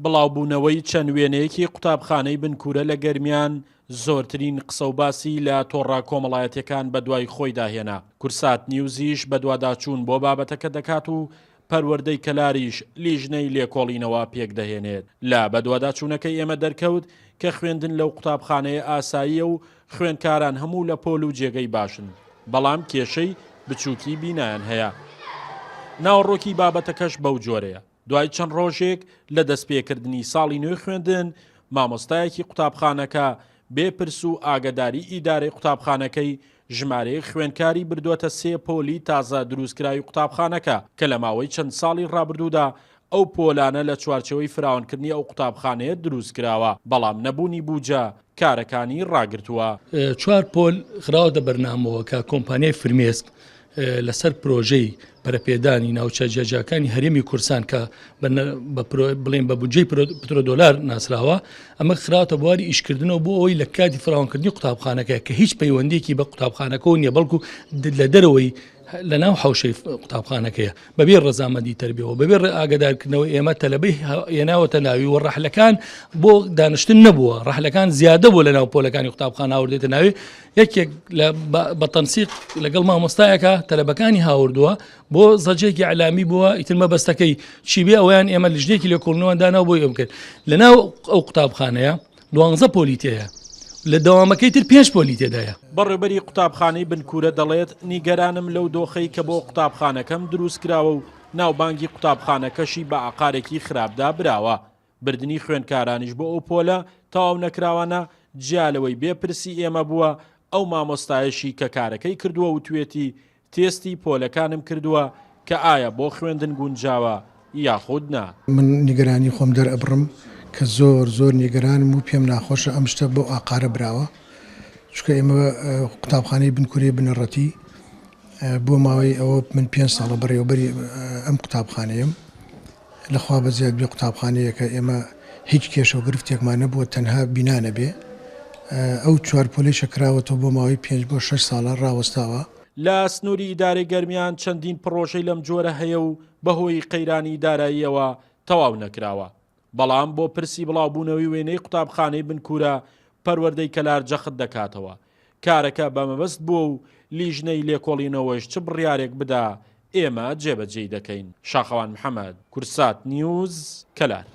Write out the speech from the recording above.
بڵاوبوونەوەی چەند وێنەیەکی قوتابخانەی بنکورە لە گەرمیان زۆرترین قسە و باسی لە تۆڕە کۆمەڵایەتیەکان بەدوای خۆیدا هێنا، کورسات نیوزیش بەدواداچوون بۆ بابەتەکە دەکات و پەروەردەی کەلاریش لیژنەی لێکۆڵینەوە پێکدەهێنێت. لە بەدواداچوونەکەی ئێمە دەرکەوت کە خوێندن لەو قوتابخانەیە ئاساییە و خوێندکاران هەموو لە پۆل و جێگەی باشن، بەڵام کێشەی بچووکی بینایان هەیە. ناوەڕۆکی بابەتەکەش بەو جۆرەیە. دوای چەند ڕۆژێک لە دەستپێکردنی ساڵی نوێی خوێندن، مامۆستایەکی قوتابخانەکە بێ پرس و ئاگەداری ئیدارەی قوتابخانەکەی ژمارەیەک خوێندکاری بردووەتە سێ پۆلی تازە دروستکراوی قوتابخانەکە کە لە ماوەی چەند ساڵی ڕابردوودا ئەو پۆلانە لە چوارچێوەی فراوانکردنی ئەو قوتابخانەیە دروستکراوە، بەڵام نەبوونی بوجە کارەکانی ڕاگرتووە. چوار پۆل خراوەتە بەرنامەوە کە کۆمپانیای فرمێسک لەسەر پرۆژەی پەرەپێدانی ناوچە جیاجیاکانی هەرێمی کوردستان کە بڵێن بە بودجەی پترۆدۆلار ناسراوە ئەمە خراوەتە بواری ئیشکردنەوە بۆ ئەوەی لە کاتی فراوانکردنی قوتابخانەکە کە هیچ پەیوەندیکی بە قوتابخانەکەەوە نییە بەڵکو لە دەرەوەی لە ناو حوشەی قوتابخانەکەیە بەبێ ڕەزامەندی تربیەوە بەبێ ڕێ ئاگدارکردنەوە ئێمە تەلەبەی هێناوەتە ناوی و ڕەحلەکان بۆ دانیشتن نەبووە ڕەحلەکان زیادە بوو لە ناو پۆلەکانی قوتابخانە هاوردێتە ناوی یەکێک لە بە تەنسیق لەگەڵ مامۆستایەکە تەلەبەکانی هاوردووە بۆ زەجێکی ئەلامی بووە ئیتر مەبەستەکەی چی بێ ئەویان ئێمە لیژنێکی لێکۆڵنەوەن دانا بۆی ئەم کرد لە ناو ئەو قوتابخانەیە دوانزە پۆلی تێیە لە دەوامەکەی تر پێنج پۆلی تێدایە. بەڕێوبەری قوتابخانەی بنکورە دەڵێت، نیگەرانم لەو دۆخەی کە بۆ قوتابخانەکەم دروستکراوە و ناوبانگی قوتابخانەکەشی بە ئاقارێکی خراپدا براوە، بردنی خوێندکارانیش بۆ ئەو پۆلە تەواو نەکراوانە جیا لەوەی بێ پرسی ئێمە بووە، ئەو مامۆستایەشی کە کارەکەی کردووە وتوێتی تێستی پۆلەکانم کردووە کە ئایا بۆ خوێندن گونجاوە یاخود نا. من نیگەرانی خۆم دەرئەبڕم کە زۆر زۆر نیگەرانم و پێم ناخۆشە ئەم شتە بەو ئاقارە براوە چونکە ئێمە قوتابخانەی بنکورەی بنەڕەتی بۆ ماوەی ئەوە من پێنج ساڵە بەڕێوەبەری ئەم قوتابخانەیەم لە خوا بەزیاد بێ قوتابخانەیەکە ئێمە هیچ کێشە و گرفتێکمان نەبووە تەنها بینا نەبێ ئەو چوار پۆلەیشە کراوەتەوە بۆ ماوەی پێنج بۆ شەش ساڵە ڕاوەستاوە. لە سنووری ئیدارەی گەرمیان چەندین پڕۆژەی لەم جۆرە هەیە و بەهۆی قەیرانی داراییەوە تەواو نەکراوە. بەڵام بۆ پرسی بڵاوبوونەوەی وێنەی قوتابخانەی بنکورە پەروەردەی کەلار جەخت دەکاتەوە کارەکە بە مەبەست بووە و لیژنەی لێکۆڵینەوەش چ بڕیارێک بدا ئێمە جێبەجێی دەکەین. شاخەوان محەمەد، کوردسات نیوز، کەلار.